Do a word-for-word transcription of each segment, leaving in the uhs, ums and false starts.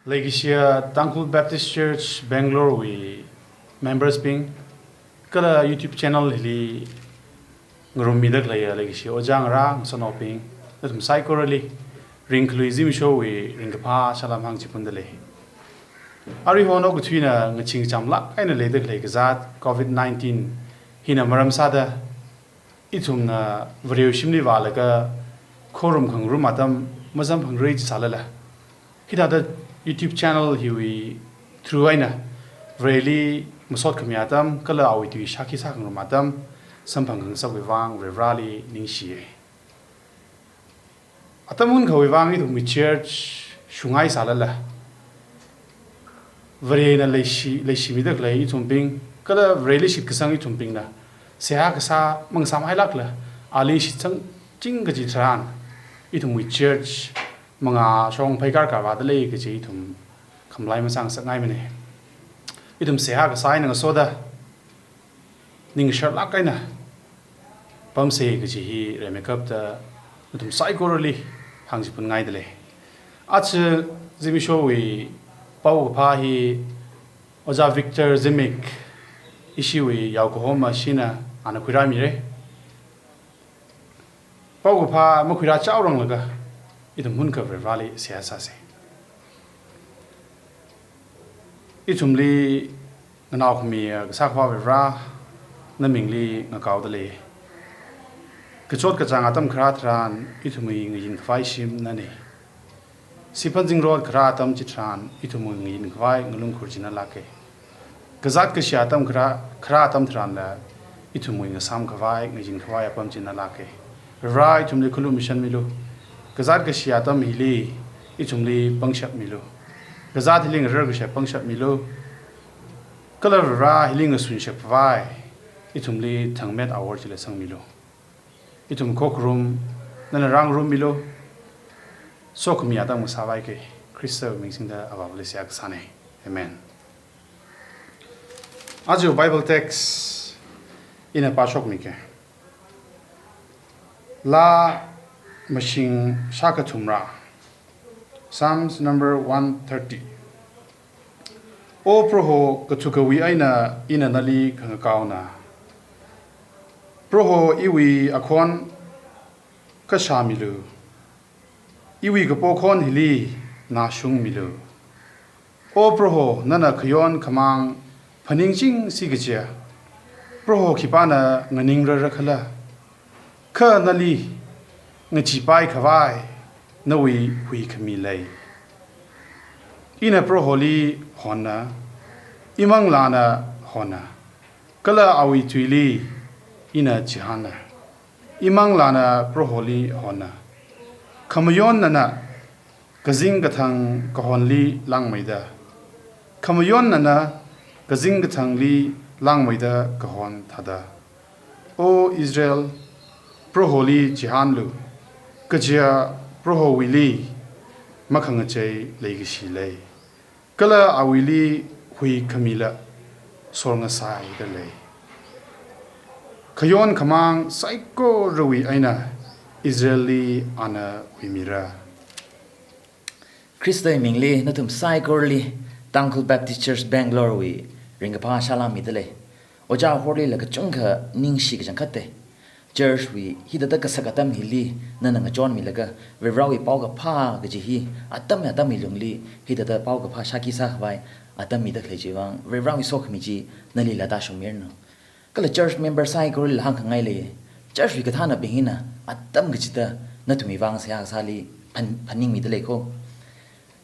Leikashiya Tangkhul Baptist Church Bangalore wui members bing, kala YouTube channel hili ngarummida khaleiya leikashi ojā ngarā ngasotnaobing, nathum saikorali ringkhalui zimikshowui ringkaphā salam hāngchiphunda lei. Aruihon okathuina ngachee ngachamlāk eina leida khalei kazāt covid nineteen hina maram sāda, ithumna Varewui shimli vālaga khorum khangarum atam mazamphangrei chisālala, hithāda YouTube channel hiwui through eina Vareli masot khami atam kala awui tui shākhi sākhangarum atam samphang khangasakwui vang Varivarali ningshiya. Atam hunkhawui vang ithumwui church shungngai sālala, Varena leishi, leishimida khalei ithumbing, kala Vareli shitkasang ithumbingna seihā kasā mangasāmhailākla, ali shitsangching kaji tharan, ithumwui church mangā shong phei karkar vāda lei kaji ithum khamalai mazang sakngaimana. Ithum seihā kasā eina ngasoda, ningsharlāk eina pamsa kaji hi rimeikapta nathum saikorali hāngchiphunngaida lei. Aja zimikshowui paokaphā hi Ojā Victor Zimik, ishiwui yaokahoma shina ana khuirāmira. Paokaphā makhuirāchaoranglaga, ithum hunkha Varivarali seihā sāsa. Ithumli nganao khamiya Kasā Akhava Varivara, namingli ngakaoda lei. Kachot kachāng atam kharā tharan ithumwui ngayin khavai shim nana. Siphan zingrot kharā atam chitharan ithumwui ngayin khavai ngalungkhur chi nalāka. Kazāt kashi atam kharā, kharā atam tharanla ithumwui ngasām khavai, ngayin khavai apam chi nalāka. Varivara ithumli khalumashanmilu. Kazāt kashi atam hili ithumli pangshap milu. Kazāt hili ngarar kashap pangshap milu. Kala Varivara hili ngasunshap khavai ithumli thangmet awor chila sangmilu. Ithum khokharum nana rāngarummilu. Sokhami atam ngasāvaika. Khristawui ming singda Avāvali seihā kasāna. Amen. Aja Bible text ina pāshokmika. Laa mashing shākha thumrā. Psalms number one thirty. O Proho, kathukkawui eina ina nali khangakaona. Proho, iwui akhon kashāmilu. Iwui kapo khon hili nashungmilu. O Proho, nana khayon khamāng phaningchingsi kajiya, Proho khipāna nganingrara khala? Kha nali ngacheepai khavai nawui huikhami lei. Ina Proholi honna, imanglāna honna, kala awui tuili ina chihāna. Imanglāna Proholi honna. Khamayonnana kazing kathang kahonli langmeida. Khamayonnana kazing kathangli langmeida kahon thāda. O Israel, Proholi chihānlu, kajiya Prohowuili makhangachei leikashi lei. Kala awuili huikhamila sorngasaida lei. Khayon khamāng saikorawui eina Israelli ana huimira. Khristawui mingli nathum saikorali Tangkhul Baptist Church Bangalore wui ringkaphā salam mida lei. Ojā Horlila kachungkha ningshi kachangkhatta. Church wui hithāda kasak atam hili nana ngachonmilaga, Varivarawui paokaphā kaji hi atam atamwui lungli hithāda paokaphā shākhi sākhavai atam mida khalei chiwui vang, Varivarawui sokhami chi nalila tāshungmiranu. Kala church member saikoralila hāngkhangai lei. Church wui kathānabing hina atam kachida nathumwui vang seihā kasāli phan-, phaningmida lei kho.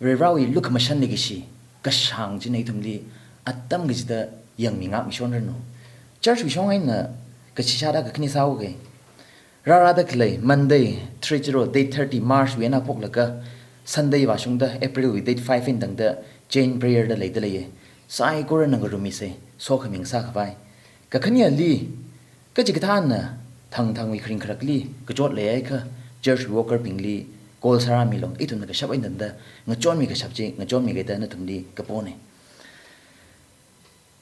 Varivarawui lukhamashan leikashi kashāng china ithumli atam kachida yangmi ngākmishonranu. Church wui shong eina kachishāda kakhane sāhaoga. Rārada khalei Monday, three zero, date thirty March wui eina phoklaga Sunday vāshungda April wui date five eina tangda chain prayer da leida leiya. Saikorana ngarumisa, sokhami ngasākhavai. Kakhaneli, kachikathāna thangthangwui kharing kharakli kachot leiakha, church worker bingli call sārāmilu, ithumna kashap eina tangda ngachonmi kashap chi ngachonmikida nathumli kapona.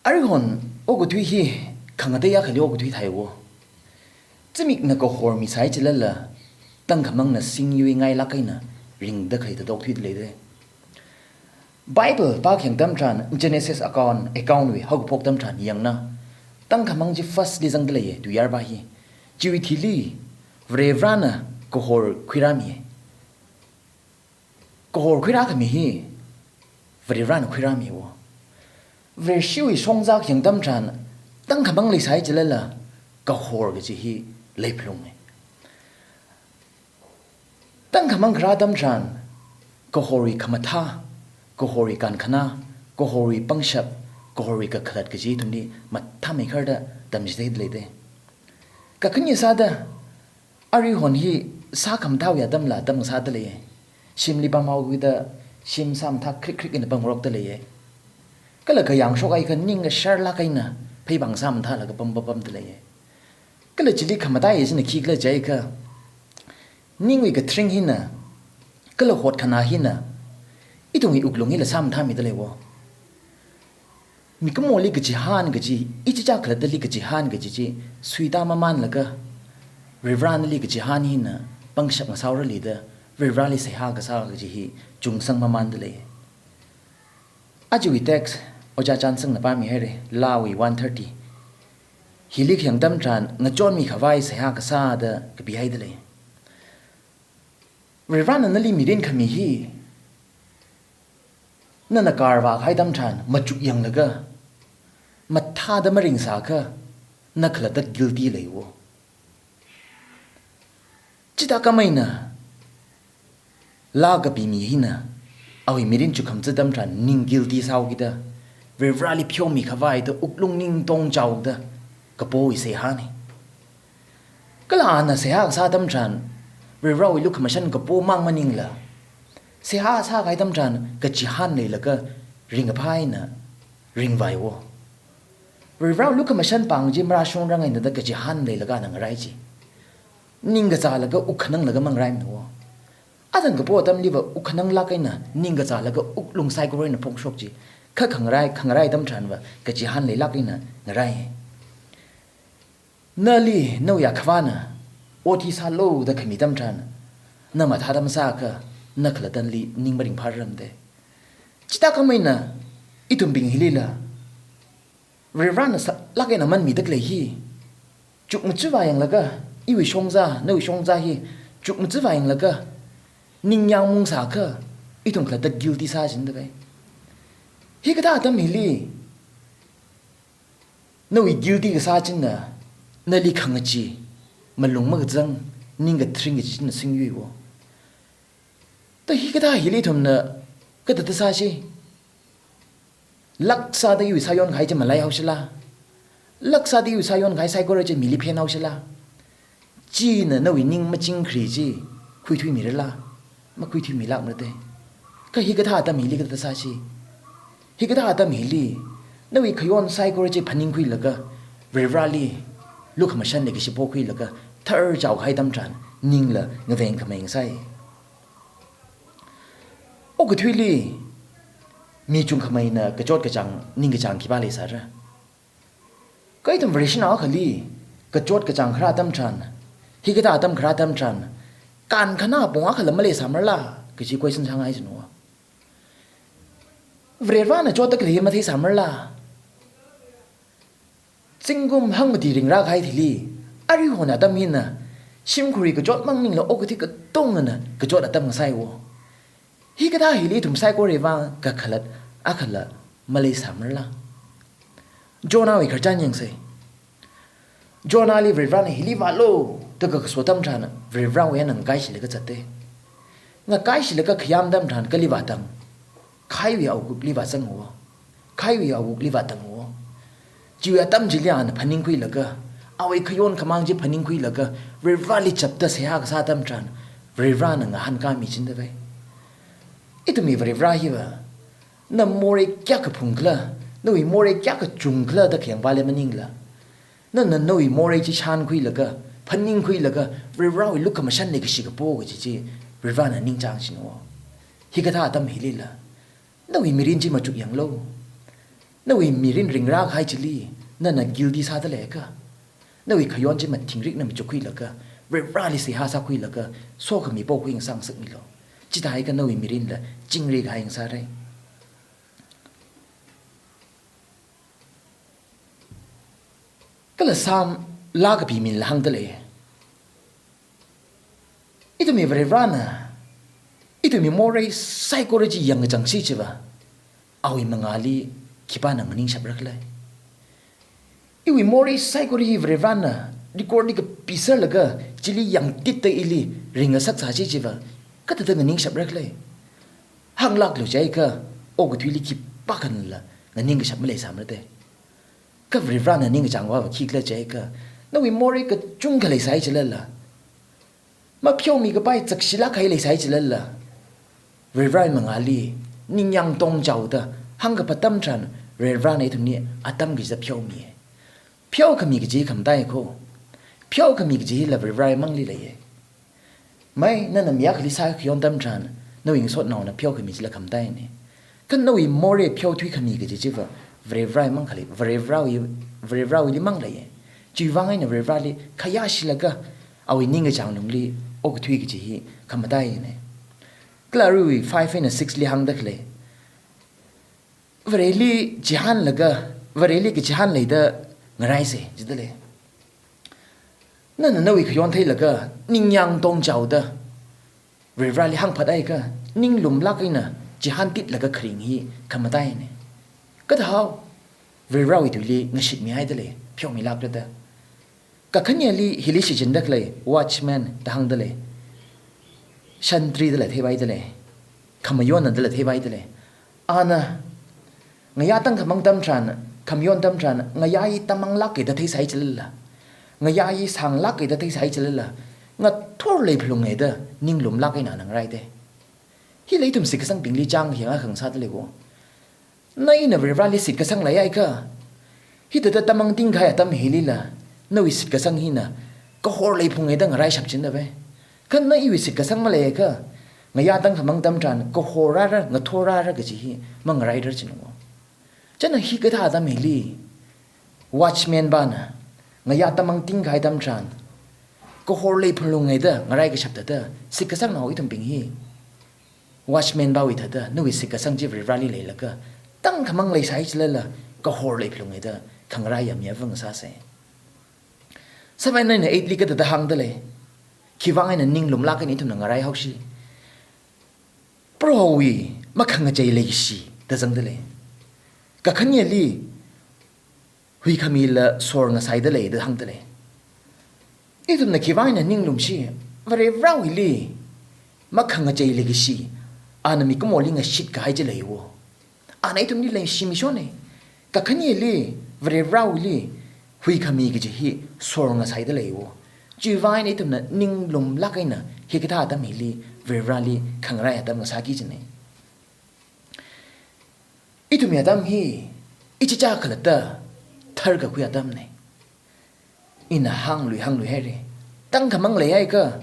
Aruihon okathui hi khangatei akhali okathui theiwo. Zimikna kahormisai chilala, tangkhamangna singyui ngailāk eina ringda khalei thāda okthuida leida. Bible pākhayang atam tharan Genesis account, account wui haokaphok atam tharan yangna, tangkhamang chi first li zangda leiya, tuiyār pā hi. Chiwui thili Varivarana kahor khuirāmiya. Kahor khuirākhami hi Varivarana khuirāmiya wo. Vareshiwui shongza khayang atam tharan tangkhamang leisai chilala kahor kaji hi leiphalunga. Tangkhamang kharā atam tharan kahorwui khamathā, kahorwui kankhana, kahorwui pangshap, kahorwui kakhalat kaji ithumli mathāmeikharda tamchitheida leida. Kakhane sāda, aruihon hi sākhamathāwui atamla tamngasāda leiya. Shimli pamhaokida shim sāmathā khrik khrik eina pamngarokda leiya. Kala kayāngshok akha ning kasharlāk eina pheipāng sāmathālaga pam pam pamda leiya. Kala chili khamataiya china khikhala jiakha, ningwui kathring hina, kala hotkhana hina, ithumwui wuklung hila sāmathāmida lei wo. Mikumoli kachihān kaji, ichichā khalattali kachihān kaji chi suita mamānlaga, Varivarali kachihān hina pangshap ngasāhaorali da, Varivarali seihā kasā kaji hi chungsang mamānda lei. Ajawui text Ojā Chansangna pāmihaira, Laawui one thirty. Hili khayang atam tharan ngachonmi khavai seihā kasā da kapihaida lei. Varivarana nali mirin khami hi, nana karvā kahai atam tharan machuk yanglaga, mathāda maringsākha, na khalatta guilty lei wo. Chithākhamei eina, laa kapimi hina, awui mirin chukhamtsa atam tharan ning guilty sāhaokida, Varivarali pheomi khavai da wuklung ning tongchaoda kapowui seihāna. Kala ana seihā kasā atam tharan, Varivarawui lukhamashan kapomang maningla, seihā sākahai atam tharan kachihān leilaga ringkaphā eina ringvai wo. Varivarawui lukhamashan pāng chi marāshungrang eina da kachihān leilaga ana ngarai chi. Ningkazālaga wukkhananglaga mangaraimana wo. Athang kapo atamliva wukkhananglāk eina, ningkazālaga wuklung saikora eina phongshok chi. Kha khangarai, khangarai atam tharanva kachihān leilāk eina ngarai. Nali nawui akhavana ot hi sālu da khami atam tharan, na mathāda masākha, na khalattali ning maringphārarmada. Chithākhamei eina, ithumbing hilila, Varivarana sālāk eina manmida khalei hi, chukmajavā yanglaga, iwui shongza, nawui shongza hi chukmajavā yanglaga, ningyāng mungsākha, ithum khalatta guilty sāchingda khalei. Hikathā atam hili, nawui guilty kasā china, nali khangachee, malung makazang, ning kathring kaji china singyui wo. Da hikathā hili ithumna kathāda sāsi. Lāk sāda iwui sāyon kahai chi malaihaoshila. Lāk sāda iwui sāyon kahai saikora chi mili phenhaoshila. China nawui ning machingkhari chi khuithuimirala. Makhuithuimilākmara da. Kha hikathā atam hili kathāda sāsi. Hikathā atam hili, nawui khayon saikora chi phaningkhuilaga, Varivarali lukhamashan leikashi pokhuilaga, tharchao kahai atam tharan, ningla ngaveng khamei ngasai. Okathuili, mi chungkhameina kachot kachāng, ningkachāng khipā leisāra. Kha ithum Vareshinao akhali, kachot kachāng kharā atam tharan, hikathā atam kharā atam tharan, kankhana pong akhala maleisāmarala, kaji question sāngai chino. Varivarana chotda khalei matheisāmarala. Zingkum hangmati ringrākahai thili, aruihon atam hina, shimkhurwui kachot maningla okathui katongana kachot atam ngasai wo. Hikathā hili ithum saikorawui vang kakhalat akhala maleisāmarala. Jonahwui khararchan yangsei. Jonahli Varivarana hili vālu da kakaso atam tharan, Varivarawui eina ngakaishilaga zatta. Ngakaishilaga khayam atam tharan kali vātang? Khaiwui awukli vāzanga wo. Khaiwui awukli vātanga wo. Chiwui atam chili ana phaningkhuilaga, awui khayon khamāng chi phaningkhuilaga, Varivarali chapda seihā kasā atam tharan, Varivarana ngahānkāmichingda khalei. Ithumwui Varivara hiva, na morei kayākha phungkhala, nawui morei kayākha chungkhala da khayang pāli maningla, nana nawui morei chi shānkhuilaga, phaningkhuilaga, Varivarawui lukhamashan leikashi kapo kaji chi, Varivarana ningchāng chino. Hikathā atam hilila, nawui mirin chi machuk yanglu. Nawui mirin ringrākahai chili, nana guilty sāda leiakha, nawui khayon chi mathingrikna machukkhuilaga, Varivarali seihā sākhuilaga, sokhami pokhui ngasā ngasakmilu. Chithāakha nawui mirinla chingri kahai ngasāra. Kala Psalm laa kapi minala hāngda lei. Ithumwui Varivarana, ithumwui morei saikora chi yangkachangsi chiva, awui mangāli khipāna nganingshapra khala? Iwui morei saikora hi Varivarana record li kapiserlaga chili yangtitda ili ringngasak sāsi chiva, kathāda nganingshapra khala? Hānglāklu jiakha, okathuili khipākhanala nganingkashap maleisāmara te. Kha Varivarana ningkachāngva va khikhala jiakha, nawui morei kachungkha leisai chilala, mapheomikapai chakshilāk kahai leisai chilala, Varivarawui mangāli ningyāng tongchaoda hāngkapam atam tharan, Varivarana ithumli atam kachida pheomiya. Pheokhami kaji khamataiya kho. Pheokhami kaji hila Varivarawui mangli leiya. Mai, nana mi akhali sākhayon atam tharan, nawui ngasotnaona pheokhami chila khamataina. Kha nawui morei pheothuikhami kaji chiva, Varivarawui mang khalei, Varivarawui, Varivarawuili mang leiya. Chiwui vang eina Varivarali khayāshilaga, awui ningkachāng lungli okathui kaji hi khamataina. Kala aruiwui five eina six li hāngda khalei, Vareli chihānlaga, Vareli kachihān leida ngaraisa, jida lei. Nana nawui khayon theilaga, ningyāng tongchaoda Varivarali hāngphat akha, ninglumlāk eina chihāntitlaga kharing hi khamataina. Kathāhao, Varivarawui tuili ngashitmihaida lei, pheomilākra da. Kakhaneli hili shichinda khalei, watchman da hāngda lei. Sentry dala theipaida lei. Khamayonna dala theipaida lei. Ana ngayā tangkhamang atam tharan, khamayon atam tharan, ngayā hi tamanglāk kahai da theisai chilala, ngayā hi sānglāk kahai da theisai chilala, ngathor leiphunga da ninglumlāk eina ana ngarai te. Hila ithum shitkasangbingli chang hiyang akha ngasāda lei kho. Na ina Varivarali shitkasang leiakha, hithāda tamangting kahai atam hilila, nawui shitkasang hina kahor leiphunga da ngaraishap chinda ve. Kha na iwui shitkasang maleiakha, ngayā tangkhamang atam tharan kahor rāra, ngathor rāra kaji hi mangarairar chinungo. Chieina hikathā atam hili, watchman pana ngayā tamangting kahai atam tharan, kahor leiphunga da ngaraikashap thāda, shitkasangnao ithumbing hi watchman pawui thāda, nawui shitkasang chi Varivarali leilaga, tangkhamang leisai chilala, kahor leiphunga da khangarai yamyavang sāsa. Seven eina eight li kathāda hāngda lei, khivang eina ninglumlāk eina ithumna ngaraihaosi. Prohowui makhangachei leishi da zangda lei. Kakhaneli, huikhamila sor ngasaida lei da hāngda lei. Ithumna khivang eina ninglumsi, Varivarawuili makhangachei leishi, ana mikumoli ngashit kahai chi leiwo. Ana ithumli leishimishonna. Kakhaneli, Varivarawuili huikhami kaji hi sor ngasaida leiwo. Chiwui vang eina ithumna ninglumlāk eina hikathā atam hili Varivarali khangarai atam ngasāki kajina. Ithumwui atam hi ichicha khalatta tharkakhui atamna. Ina hānglui hānglui haira. Tangkhamang leiakha,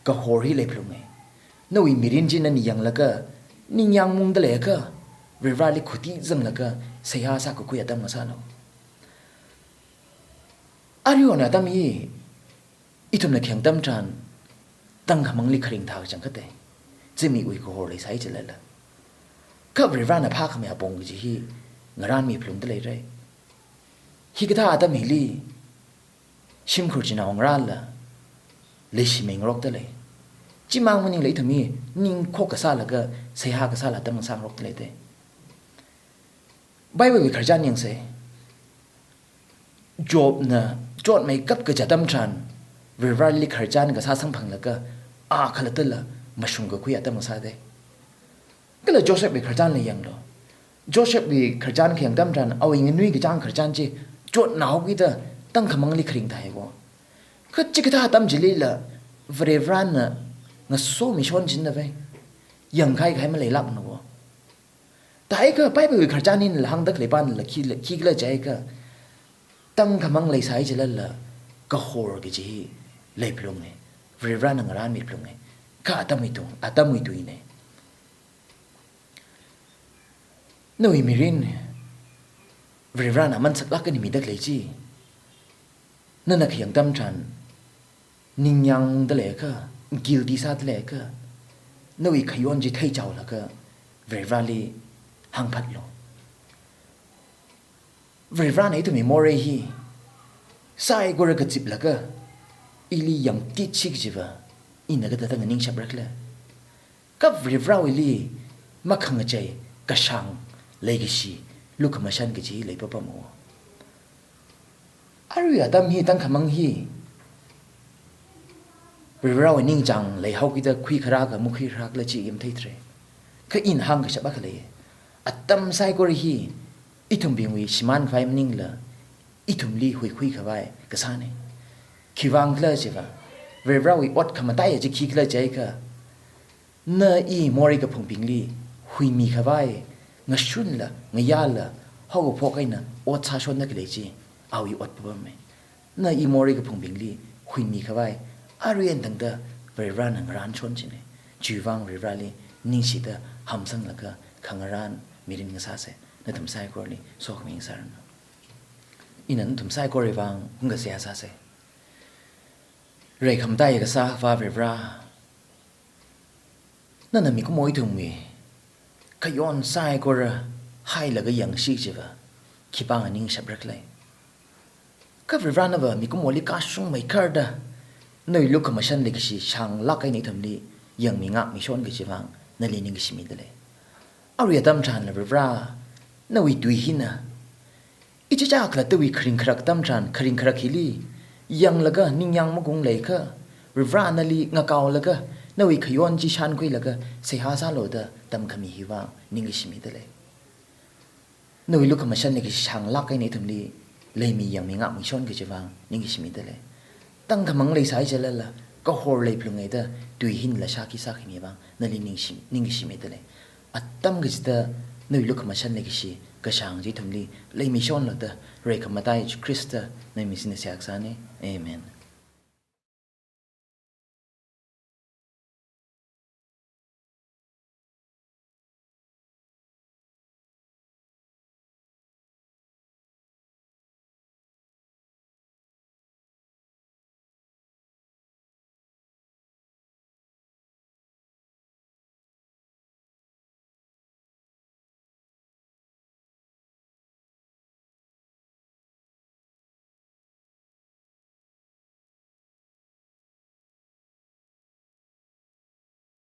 kahor hi leiphunga. Nawui mirin chi nana yanglaga, ningyāng mungda leiakha, Varivarali khuti zanglaga, seihā sākakhui atam ngasālu. Aruihon atam hi, ithumna khayang atam tharan, tangkhamangli kharing thākachang kate. Zimikwui kahor leisai chilala. Kha Varivarana phākhamei apong kaji hi, ngarānmi phalungda leira. Hikathā atam hili, shimkhur chinaongarāla, leishimei ngarokda lei. Chimang maningla ithum hi, ningkhok kasālaga, seihā kasāla atam ngasā ngarokda lei te. Bible wui khararchan yangsa. Jobna chotmeikap kaja atam tharan, Varivarali khararchan kasā samphanglaga, a khalattala mashungkakhui atam ngasā te. Kala Josephwui khararchanla yanglu. Josephwui khararchan khayang atam tharan, awui nganui kachāng khararchan chi, chotnaokida tangkhamangli kharing thāi kho. Kha chikathā atam chilila, Varivarana ngasomishon chinda ve. Yangkahai kahai maleilākna kho. Thākha Bible wui khararchan hinala hāngda khalei panala khi, khikhala jiakha, tangkhamang leisai chilala, kahor kaji hi leiphalunga. Varivarana ngarānmi phalunga. Kha atamwui tui, atamwui tuina. Nawui mirin, Varivarana aman saklāk eina mida khalei chi, nana khayang atam tharan, ningyāngda leiakha, guilty sāda leiakha, nawui khayon chi theichaolaga, Varivarali hāngphatlu. Varivarana ithumwui morei hi, saikora kaziplaga, ili yangtit chi kajiva, ina kathāda nganingshapra khala. Kha Varivarāwuili makhangachei kashāng leikashi, lukhamashan kaji leipapamwo. Arui atam hi tangkhamang hi Varivarāwui ningchāng leihaokida khuikharā kha makhuikharā khala chi i matheithre. Kha ina hāngkashap akha lei. Atam saikora hi ithumbingwui shimānkhavai maningla, ithumli huikhuikhavai kasāne. Khiwuivang khala chiva, Varivarāwui ot khamataiya chi khikhala jiakha, na i morei kaphungbingli huimikhavai, ngashunla, ngayāla, haokaphok eina ot sāshonna khalei chi, awui ot papame. Na i morei kaphungbingli huimikhavai, arui eina tangda Varivarāna ngarānshon chine. Chiwuivang Varivarāli ningshida hamsanglaga khangarān mirin ngasāse. Nathum saikorali sokhami ngasāranu. Ina nathum saikorali vang hungkasea sāse. Reikhamataiya kasā Akhava Varivarā, nana mikumo ithumwui khayon saikora hailaga yangshi chiva, khipāna ningshapra khala. Kha Varivarā nava mikumoli kashungmeikharda, nawui lukhamashan leikashi shānglāk eina ithumli yangmi ngākmishon kajiwui vang nali ningshimida lei. Arui atam tharanla Varivarā, nawui tui hina ichichā khalattawui kharing kharak atam tharan, kharing kharak hili yanglaga ningyāng magung leiakha, Varivarā nali ngakaolaga, nawui khayon chi shānkhuilaga seihā sālu da tamkhami hiwui vang ningshimida lei. Nawui lukhamashan leikashi shānglāk eina ithumli leimi yangmi ngākmishon kajiwui vang ningshimida lei. Tangkhamang leisai chilala, kahor leiphalunge da tui hinala shākhi sākhami vang nali ningshi, ningshimida lei. Atam kachida nawui lukhamashan leikashi kashāng chi ithumli leimishonlu da, reikhamatai Jishu Khrista nawui mingli seihā kasāne. Amen.